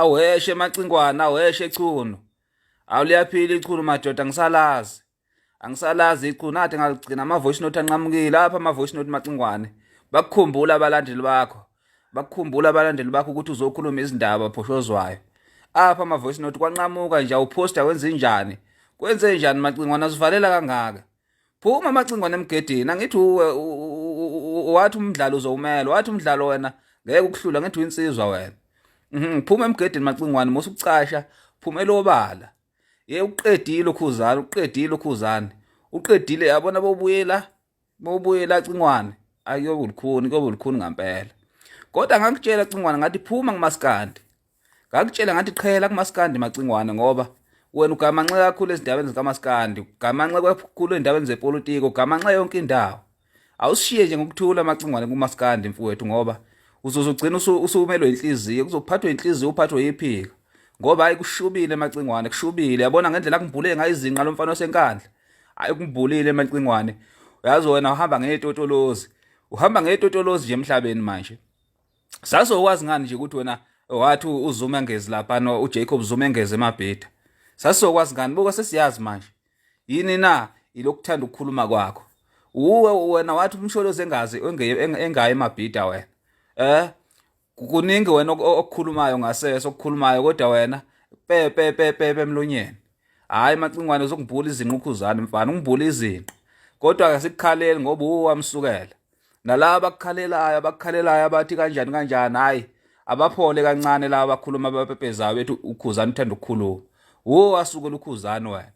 Awuheshe Macingwane, awuheshe Chunu. Awuliyaphila ichunu madoda ngisalazi. Angisalazi ichunu ade ngaligcina ama voice note anqamukile lapha ama voice note Macingwane. Bakukhumbula abalandeli bakho. Bakukhumbula abalandeli bakho ukuthi uzokhuluma izindaba phoshozwayo. Apha ama voice note kwanqamuka nje awuposta wenze njani? Kwenze njani Macingwane azivalela kangaka? Phuma amacingwane emgedeni angithi uwe wathi umdlalo uzowumela wathi umdlalo wena ngeke ukuhlula ngithi uyinsizwa wena. Mhm phuma emgedeni macingwane musa ukucasha phumela obala. Ye uqedile ukhuzana uqedile ukhuzana uqedile yabona bobuyela bobuyela cingwane ayobe ulukhuni kuyobe ulukhuni ngampela. Kodwa ngakutshela cingwane ngathi phuma kumaskandi. Ngakutshela ngathi qhela kumaskandi Macingwane ngoba wena ugamanxe kakhulu ezindabeni zikamaskandi, ugamanxe kakhulu ezindabeni zepolitiki, ugamanxe yonke indawo. Awusishiye nje ngokuthula Macingwane kumaskandi mfowethu ngoba uzoze ugcine usumelwe inhliziyo, kuzophathwa inhliziyo uphathwe yiphika. Ngoba hayi kushubile Macingwane, kushubile. Yabona ngendlela akumbule ngayo izinqa lomfana waseNkandla. Hayi kumbulile Macingwane. Uyazi wena uhamba ngetotolozi. Uhamba ngetotolozi nje emhlabeni manje. Sasokwazi ngani nje ukuthi wena wathi uZuma engezi lapha no uJacob Zuma engeze emabhida. Sasokwazi ngani buka sesiyazi manje. Yini na ilokuthanda ukukhuluma kwakho. Uwe wena wathi umsholozi engazi engayi emabhida wena. Eh kuningi wena okukhulumayo ngasese okukhulumayo kodwa wena pe pe pe pe emlonyeni. Hayi macingwane uzokubhula izinqa ukhuzani mfana ungibhula izinqa. Kodwa ke sikukhaleli ngoba uwe wamsukela. Nalaba abakukhalelayo abakukhalelayo abathi kanjani kanjani hayi abaphole kancane laba abakhuluma abapepezayo bethi ukhuzani uthanda ukukhuluma. Wuwe wasukela ukhuzani wena.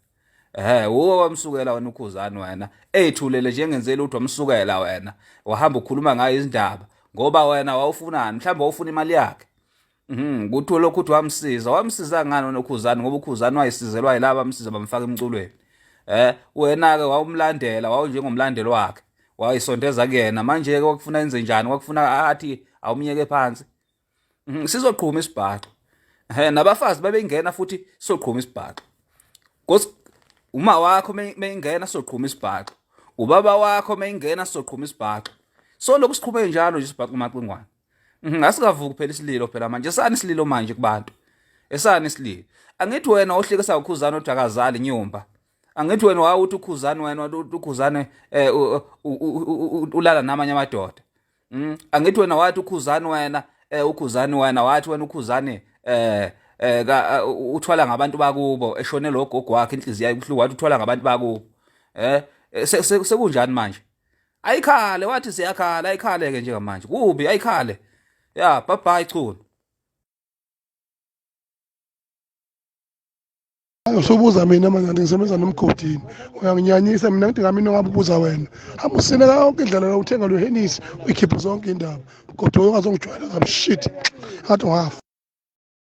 Ehhe wuwe wamsukela wena ukhuzani wena. Eyithulele nje engenzeli ukuthi wamsukela wena. Wahamba ukhuluma ngayo izindaba ngoba wena wawufunani mhlawumbe wawufuna imali yakhe. Mhm, kuthiwa lokhu uthi wamsiza. Wamsiza ngani wena uKhuzani ngoba uKhuzani wayisizelwa yilaba bamsiza bamfaka emculweni. Eh, wena ke wawumlandela, wawunjengomlandeli wakhe. Wayisondeza kuyena. Manje ke kwakufuna enze njani? Kwakufuna athi awumyeke phansi. Mhm, sizoqhuma isibhaxo. Eh, nabafazi babengena futhi sizoqhuma isibhaxo. Nkosi uma wakho meyingena sizoqhuma isibhaxo. Ubaba wakho meyingena sizoqhuma isibhaxo. So lokhu siqhube njalo nje isibhaxo macingwane. Mhm, asikavuki phela isililo phela manje esani isililo manje kubantu esani isililo angithi wena ohlekisa ukhuzane othi akazali nyumba angithi wena wawuthi ukhuzane wena uthi ukhuzane eh, ulala namanye amadoda mm angithi wena wathi ukhuzane wena eh, ukhuzane wena wathi wena ukhuzane eh eh uthwala ngabantu bakubo eshone lo gogo wakhe inhliziyo yakhe ibuhlungu wathi uthwala ngabantu bakubo eh sekunjani manje Ayikhale wathi siyakhala ayikhale ke njengamanje. Kubi ayikhale. Ya bye bye Chunu. Usubuza mina manje kanti ngisebenza nomgodini uyanginyanyisa mina ngithi ngami nongabe ubuza wena hamba usine yonke indlela la uthenga lo henisi uyikhiphe zonke indaba mgodi ungazongijwayela kabi shit ngathi ungafa.